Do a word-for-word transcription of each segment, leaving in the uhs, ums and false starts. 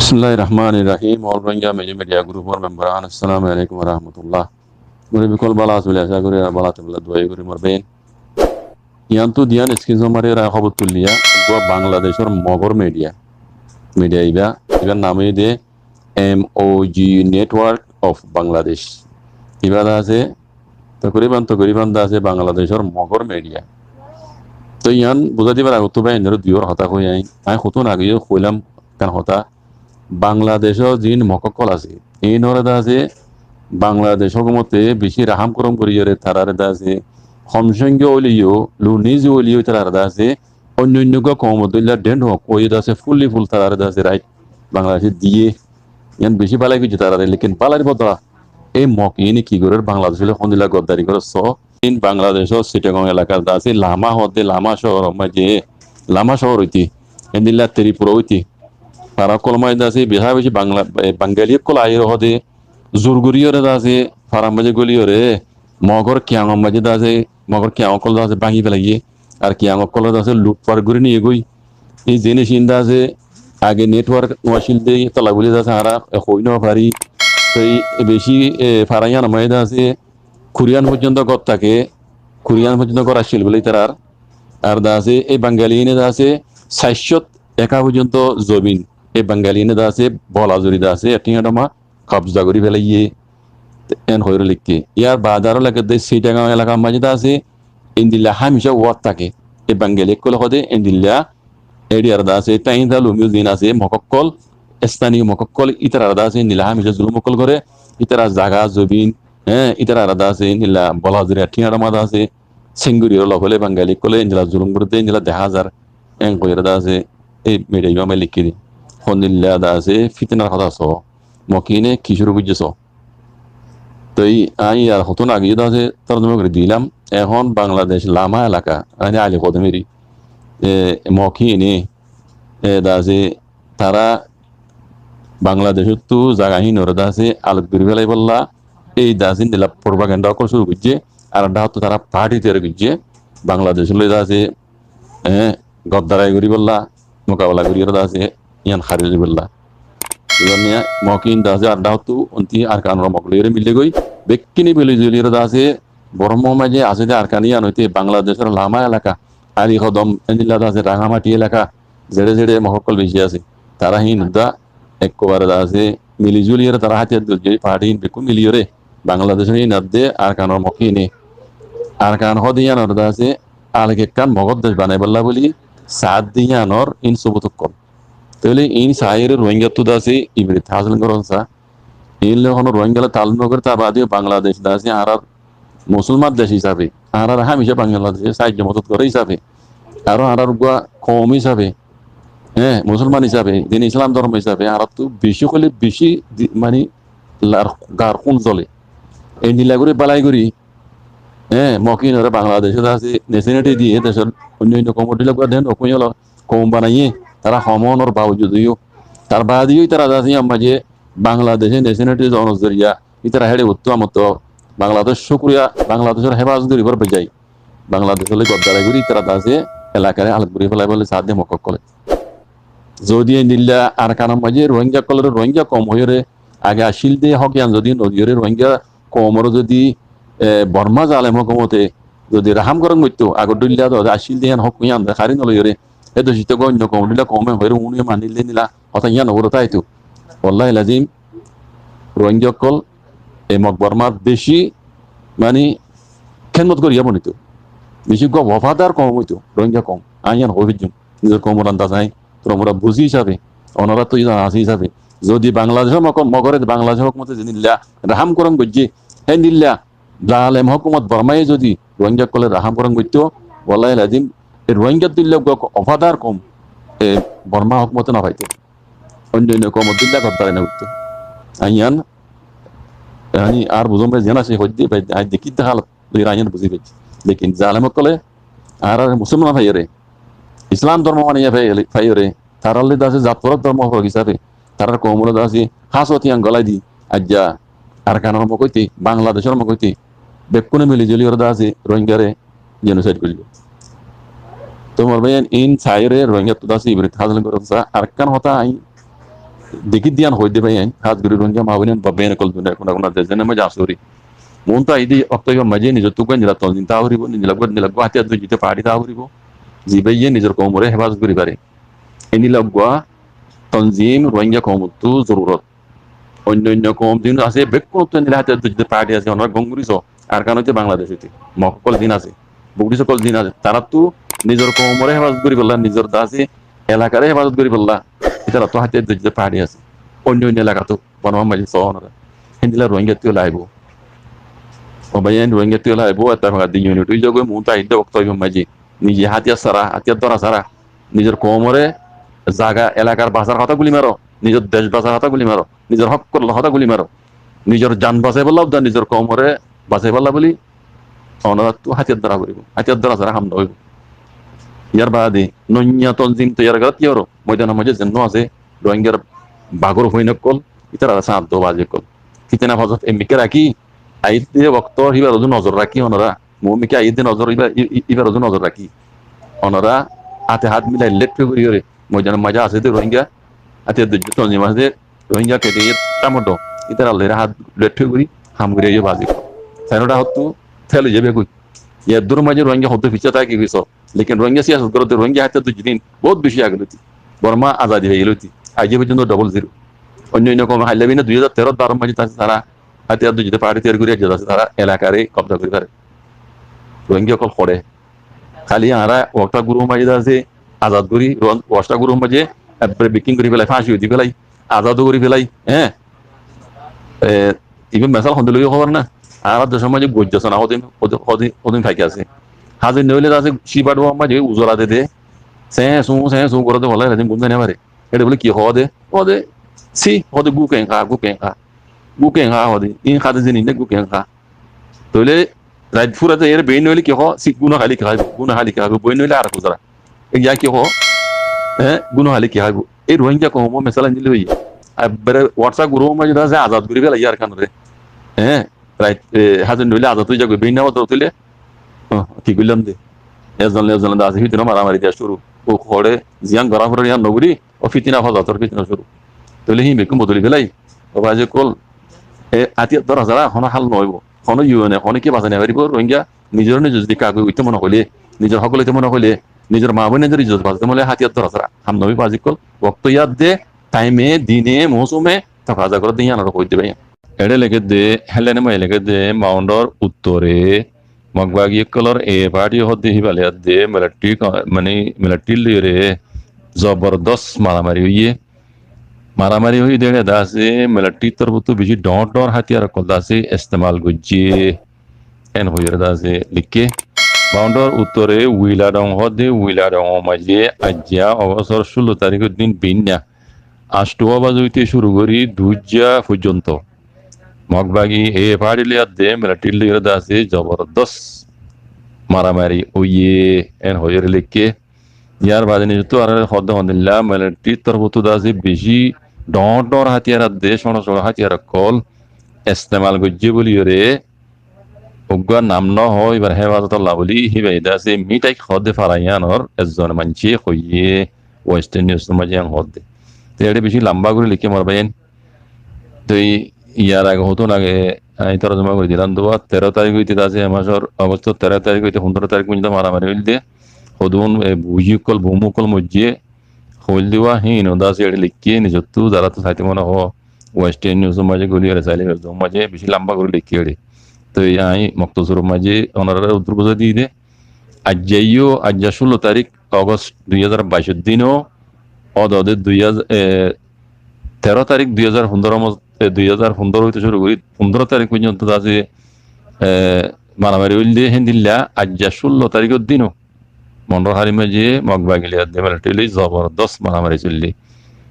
Bismillahir Rahmanir Rahim. All Rohingya Media Media Group or member an, Assalamu Alaikum wa Rahmatullah. Murubbi ókkol bála asó buli acá gorí, ar bála tákile dua gorí mor báiyain. Yián tu diyan screen ot mari rai hóbor tuliya, uggwá Bangladecor Mogor media. Media iba, ibar nam óilde M O G Network of Bangladesh. Iba de asé, tokriban, tokriban de asé Bangladecor Mogor media. Toi yián buzái dibar agottú báiyainore duiyór hotá hoi añí. Añí hottún age yó hoilam ekkán hotá. Bangladecot ziín Mog ókkol asé, iínoré de asé Bangladec hókumote bicí rahám korom goríyoré tararé de asé hom sónggo óileyo, lunizi óileyo tararé de asé oinno oinno uggwá koumor dóilla dhénd hoó, óiye de asé fúlli fúl tararé de asé rait Bangladece diyé. Yián bicí bálai goijjé tararé, lekin bálair bodola ei Mog iíne ki gorér, Bangladec loi hondilla goddari gorér soó. Iín Bangladecor Chittagong elakar de asé Lama hoódde, Lama cóor maze, Lama cóor óite, endilla Tripura óite, fara ókkol maze de asé bicí bicí Bangla, e, Bangali ókkol aiyóre hoóde, zur goríyoré de asé farar maze góliyoré Mogor kiyangor maze de asé, Mogor kiyang ókkol de asé báñgi felaiyé. Ar kiyang ókkol de asé lutfar gorí niyé goi. Ei zinis iín de asé age network no accíl de, etolla buli de asé añára, e, hoi no fari. Toi bicí, e, fara yián maze de asé kuri án foijjonto gór táke, kuri án foijjonto gór accíl bóle ítarar. Ar de asé ei Bangali iíne de asé sair cót ekka foijjonto zobin ei Bangali iíne de asé bola zori de asé, e, thiañ dhoma kobza gorí felaiyé, en hoiyóre leikké. Yar baade aró leikké de Chittagong elakar maze de asé endilla hámica uwat táke. Ei Bangali ókkole hoóde endilla Éçiyar de asé, tañí ta lumiyo ziín asé, Mog ókkol, estaniyo Mog ókkol, ítarar de asé, endilla hámica zulum ókkol goré, ítarar zaga, zobin, hé, ítarar de asé, endilla bola zoriya thiañ dhoma de asé, senguri olo hole Bangali ókkole endilla zulum goré de, endilla dehá zar, en hoiyóre de asé, ei media ibá maze leikké de. Hondilla de asé, fitnar hotá soó, Mog iíne ki cúru goijjé soó. Toi añí yar hottún age yó de asé torjuma gorí dilam. Ehón Bangladec Lama elaka, mani Ali Kodom eri, e, Mog iíne, e, de asé tará Bangladecóttu zaga híinoré de asé alok gorí félaibolla, ei de asé endilla propaganda ókkol cúru goijjé, ar dháttu tará party toiyar goijjé, Bangladec loi de asé e, goddarai goríbolla, mukabela goríyore de asé, yián hári dibolla. Ibá niya Mog iín de asé ar dháttu, untí Arkanor Mog loiyóre milé goi, bekkúne mili zuliyóre de asé, Bormar maze asé de Arkan yián óite Bangladecor Lama elaka, Ali Kodom, endilla de asé Rangamati elaka, zeçé zeçé Mog ókkol bicí asé. Tará híin udda ekkubare de asé, mili zuliyóre tará hátiyar dóri, party híin bekkún miliyóre, Bangladecor híin adde Arkanor Mog híine. Arkan hoóde yiánor de asé, alek ekkán Mogor dec banaibólla buli saádde yiánor iín subut ókkol. Tóile iín saáiyore Rohingyattu de asé ibrit hásil goron sa. Iín loi honó Rohingya loi taaluk no goré, tar baade yó Bangladec de asé añárar Musolman dec hísabe, añárar hámica Bangladece saáijjo modot goré hísabe, aró añárar uggwá koum hísabe, hé, Musolman hísabe, din Islam dormo hísabe, añárattu bicí hoile bicí di-, mani lar, gar hún zole. Endilla gorí bálai gorí, hé, Mog iínoré Bangladecót de asé nationality diyé, decór oinno oinno koumor dhíla uggwá dén, koum banaiyé, tará hom ónor bawujud yó. Tar baade yó ítara de asé yián maze Bangladece nationality zonor zoriya ítara héçe uttú amotto Bangladec cúkuriya, Bangladecor héfazot goríbar bejai Bangladecor loi goddarai gorí ítara de asé elakare alok gorí félaibolla saádde Mog ókkole. Zodi endilla Arkanor maze Rohingya ókkolore Rohingya koum hoiyóre age accíl de hók yián zodi no diyóre Rohingya koumoré zodi, e, Borma zalem hókumote zodi rahám gorón goittó, agor dhóilla de accíl de yián hók yián de hári no loiyóre, e de citto oinno koum dhóilla koume hoiyóre uníye manilé endilla hotá yián no goré táito. Wallahil azim, Rohingya ókkol e Mog Bormar bicí, mani, hédmot goríya bonito. Bicí uggwá wafadar koum óito, Rohingya koum. Añí yián hoói faijjum, nizor koumor andaz añí, tuáñra buzí hísabe, onoráttu yián asé hísabe. Zodi Bangladecor Mog, Mogoré Bangladecor hókumote zendilla rahám gorón goijjé, héndilla zalem hókumot Bormaye zodi Rohingya ókkolore rahám gorón goittó, wallahil azim, e Rohingyar dhóilla uggwá wafadar koum e Borma hókumote no faito. Oinno oinno koumor dhóilla goddarai no goittó. Añí yián, añí ar buzón bái ziyán asé hoiddé bái, añí dekí de hálot, dui añí yián buzí faijjí. Lekin zalem ókkole añárar Musolman faiyóre, Islam dormo manaiya fai-, faiyóre, tarar loi de asé zat forók dormo forók hísabe, tarar koumor loi de asé hásot yián golai di, aijja Arkanor Mog óite, Bangladecor Mog óite, bekkúne mili zuliyóre de asé Rohingyare genocide goijjé. Toi mor báiyain, iín saáiyore Rohingyattu de asé ibrit hásil goron sa. Arekkán hotá añí Dekí diyan hoóidde bái ain, hás gorí Rohingya maa boin ain, baf bái ain ókkol, duniyair kuna kuna dec zene maze asóri. Muúntu aiyéde okto ibár maze nizor tuggúa nizor tonzim táa foribó, nizor laggúa nizor laggúa hátiyar dóijjede fathi táa foribó, zibáye nizor koumoré hefazot gorí fare. Eni laggúa tonzim Rohingya koumottú zorurot. Oinno oinno koum zin asé, bekkúnottú endilla hátiyar dóijjede fathi asé, onorá gom gorí só, Arkan óite Bangladec óite, Mog ókkol zin asé, Buddhist ókkol zin asé, taráttu nizor koumoré hefazot gorí félaibolla, nizor dase elakaré hefazot gorí félaibolla, ítarattú hátiyar dóijjede fathi asé. Oinno oinno elakattú Bormar maze só onorá. Héndilla Rohingyattú laibo. Ó bái ain, Rohingyattú laibo, ettefak adde unit ói zagói, muúntu aiyéde okto ibár maze. Nize hátiyar sára, hátiyar dóra sára, nizor koumoré zaga elakar basar hotá guli maro, nizor dec basar hotá guli maro, nizor hókkor hotá guli maro, nizor jan basaibólla uddá, nizor koumoré basaibólla buli onoráttu hátiyar dóra foribó. Hátiyar dóra sára ham no óibo. Yar baade noiya tonzim toiyar gorát ki goró? Moidanor maze zennó asé, Rohingyar bagor fuain ókkol, ítararé sáñt do bazi ókkol. Fitna fasad emmikká rakí, aiyéde okto híbar uzu nozor rakí onorá. Muúmikká aiyéde nozor, íba-, í-, í-, íbar uzu nozor rakí onorá háte hát milai leththú gorí óre, moidanor maze asé de Rohingya, hátiyar dóijje tonzim asé de Rohingya, K D A, Tamodo, ítarar loi hát leththú gorí ham gorí aiyó bazi. Sairó dhákottú fél ói zaibói. Yar dúr maze Rohingya hoddúr ficcá táki giyé só. Lekin Rohingya siyasot goródde, Rohingya hátiyar dóijje din bout beci age lóti. Borma azadi fai giyé lóti. Aijjó foijjonto double zero. Oinno oinno koum hailla bina dui házar teró baró maze asé tará hátiyar dóijjede fathi toiyar gorí aijjó asé, tará elakaré kobza gorí fare. Rohingya ókkol hoçé. Háli añára Wasta gurúr maze asé, azad gorí, Ro-, Wasta gurúr maze ekbare bikkin gorí félai, fáñsi di félai, azad gorí félai, hé? E, ibá mesal hondilla óiye hóbor na? Añárar decór maze goijja sona hodin, hodin, hodin, hodin táki asé. Házir noóile asé, Cibadua maze uzora de de, seé suú, seé suú goré de, wallai lazim gúm zai no fare. Éçe bóle ki hoó de? Hoó de, sí, hoó de gúken há, gúken há. Gúken há hoó de, iín há de zini ne gúken há. Tóile rait fura zai ere bein óile ki hoó, sí, gúno háli ki háibo, gúno háli ki háibo, bein óile ar ek uzora. E, yá ki hoó, e, gúno háli ki háibo. E Rohingya koumor mesal endilla óiye. Ekbare Wasta gurúr maze asé, azad gorí félaiye Arkanore. E, rait, e, házir noóile azad ói zagói, bein na azad óile, o, ki goillám de. Ezone ezone asé, fitna maramari diya cúru. Ó hoçé, ziyán gorá forer yían no gorí, ó fitna fasador fitna cúru. Tóile hín bekkún bodoli félai. Ó bazi ókkol, e, hátiyar dóra sára honó hál no óibo. Honó U N e, honó kiyé basai no faribó. Rohingya nizor nizor zodi kagoi óite mone hoile, nizor hók loite mone hoile, nizor maa boinor izzot basaite mone hoile hátiyar dóra sára ham no óibo bazi ókkol. Okto yar de, thaime, dine, mousume takaza goródde yían aró hoóidde bái. Éçe lekédde, hédlaine maze lekédde, Maundor uttore Mog bagi ókkolor e fathi hoódde híba loi adde militari ko-, mani militari loiyóre zobordos maramari óiye. Maramari óiye de éçe de asé militarir torfóttu beci dhoóñr dhoóñr hátiyar ókkol de asé estemal goijjé. En hoiyóre de asé likké. Maundor uttore Wiladong hoódde, Wiladongor maze aijja Ogostor cúllo tarikor din beinna añctho baze óite cúru gorí duijja foijjonto Mog bagi e fathi loi adde militari loiyóre de asé zobordos maramari óiye, en hoiyóre likké. Yar baade nizottú aró hoódde hondilla militarir torfóttu de asé beci dhoóñr dhoóñr hátiyar adde, cóñço cóñço hátiyar ókkol estemal goijjé bóliyóre uggúa nam no hoó, íbar hefazotolla bóli, híba de asé Mitak hoódde fara yíanor ezzon maincé hoiyé, Western News or maze yían hoódde. Te éçe beci lamba gorí likké mor báiyain. Toi yar age hotún age añí torjuma gorí dilam de, teró tarik óite de asé e macor, Ogostor teró tarik óite fundoro tarik foijjonto maramari óilde. Hodún e buji ókkol, bum ókkol moijjé, hoóilde, híin ó de asé éçe likké, nizottú zaráttu saite mone hoó, Western News or maze goli ore saile, Western News or maze beci lamba gorí likké éçe. Toi añí moktosoror maze onoráre uddúr buzái diyí de. Aijja yó, aijja cúllo tarik Ogost dui házar baicor din ó, ode ode dui házar, e, teró tarik dui házar fundoro mo-, e, dui házar fundoro óite cúru gorí fundoro tarik foijjonto de asé, e, maramari óilde héndilla aijja cúllo tarikor din ó Mondor hálir maze Mog bagi loi adde militari loi zobordos maramari soille.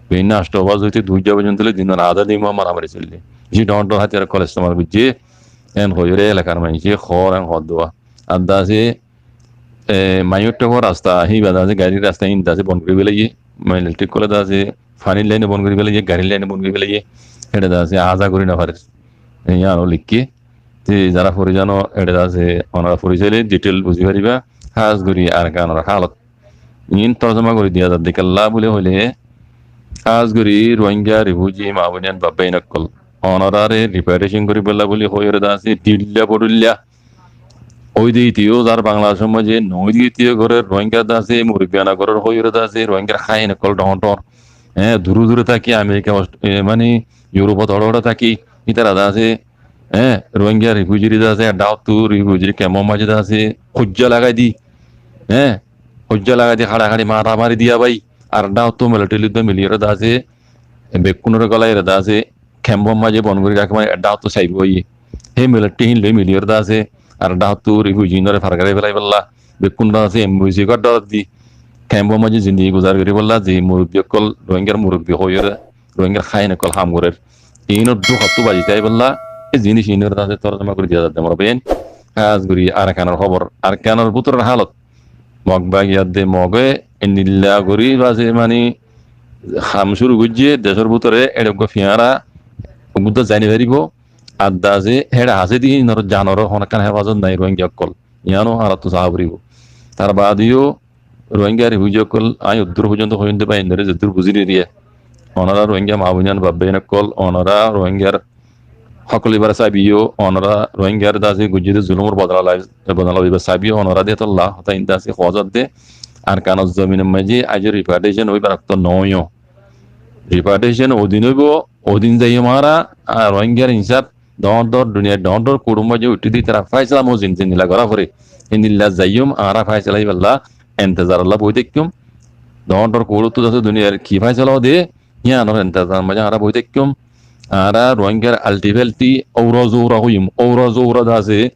Beinna añctho baze óite duijja foijjonto loi dinor adá din ó maramari soille. Beci dhoóñr dhoóñr hátiyar ókkol estemal goijjé, en hoiyóre elakar maincé hoór, en hoódde. Ar de asé, e, Maiyur Thepor rasta, híba de asé garir rasta hín de asé bon gorí félaiye. Militari ókkole de asé fanir lain bon gorí félaiye, garir lain bon gorí félaiye. Héçe de asé aza gorí no farer. E, yían ó likké. Te zará fori zano, éçe de asé, onora fori saile detail buzi fariba, hás gorí Arkanor halot. Iín torjuma gorí diya zadde kiyólla buli hoile, Hás gorí Rohingya refugee maa boináin baf báin ókkol, onoráre repatriation goríbolla buli hoiyóre de asé dilla bodilla ói de, ite yó zar Bangladecór maze noói de, ite yó gorér Rohingya de asé, murubbiana gorér hoiyóre de asé, Rohingyar háin ókkol dhoóñr dhoóñr, e, duré duré táki, Amerika, Aus-, e, mani Yurupot óre óre táki, ítara de asé, e, Rohingya refugee re de asé, dháttu refugee kemp or maze de asé, hoijja lagai di, e, hoijja lagai di, haçahaçi maramari diya bái, ar dháttu military loi de miliyóre de asé, bekkúnore golaiyóre de asé, kemp or maze bon gorí rakí, mani dháttu saibó óiye. Hé military hín loi miliyóre de asé, ar dháttu refugee hínoré far gorí félaibolla bekkún de asé embassy gór dhorat di, kemp or maze zindigi guzar goríbolla ze murubbi ókkol, Rohingyar murubbi hoiyóre, Rohingyar háin ókkol ham gorér, inor dúkottú bazi táibolla e zinis inore de asé torjoma gorí diya zadde mor báin. Hás gorí Arkanor hóbor, Arkanor bútoror hálot, Mog bagi adde Moge endilla gorí base mani ham cúru goijjé decór bútore, éçe uggúa fiañra uggúa zai no faribó. Adde asé héçe asé de inor zanor honó ekkán hefazot nai Rohingya ókkol. Yiáno añáráttu saá foribó. Tar baade yó Rohingya refugee ókkol, añí eddúr foijjonto hoiyum de bái, endilla zeddúr buzí de, onorá Rohingya maa boináin baf báin ókkol, onorá Rohingyar hók loibar saibiyó, onorá Rohingyar de asé goijjé de zulumor bodola lai-, bodola loibar saibiyó, onorá de tolla hotá in de asé hoó zadde, Arkanor zominor maze aijjó repatriation óibar okto noóiyo. Repatriation odin óibo, odin zaiyum añára, a, Rohingyar insaf dhoóñr dhoóñr duniyar dhoóñr dhoóñr kuthur maze uiththé de, ítara fáisala mozin zendilla gorá foré, endilla zaiyum, añára fáisala íballa entezar olla boói táikkiyum. Dhoóñr dhoóñr kuthur ottu de asé duniyar ki fáisala ó de, yíanor entezar maze añára boói táikkiyum. Añára Rohingyar alti falti óura zoura hoiyum, óura zoura de asé,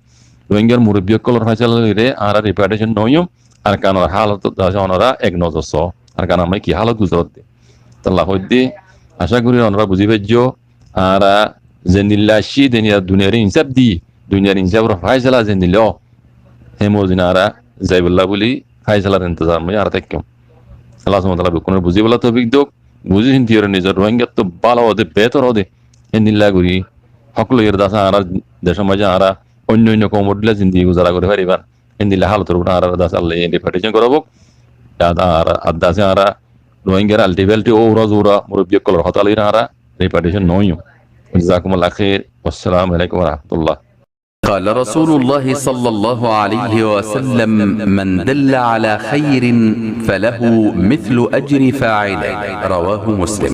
Rohingyar murubbi ókkolor fáisala loiré añára repatriation noóiyum. Arkanor hálot de asé onorá ek nozor soó, Arkanor maze ki hálot guzarodde. Tolla hoóidde, acá gorí onorá buzí faijjó, añára zendilla aiccí, duniyar, duniyar insaf di, duniyar insafor fáisala zendilla ó, hé mozin añára zaibolla buli fáisalar entezar maze añára táikkiyum. Allah subhanahu wa taala bekkúnore buzíbolla toufik douk, buzí sinti yóre nizor Rohingyattu bála ó de, behétor ó de, endilla gorí hók loiyóre de asé añárar decór maze añára oinno oinno koumor dhíla zindigi guzara gorí faribár. Endilla hálotor uore añára de asé Allah ye repatriation gorábok. Yá de añára, adde asé añára Rohingyar alti falti óura zoura murubbi ókkolor hotá loiyóre añára repatriation noóiyum. Jazakumullahu khair. Wassalamu alaikum warahmatullah. قال رسول الله صلى الله عليه وسلم: من دل على خير فله مثل أجر فاعله. رواه مسلم.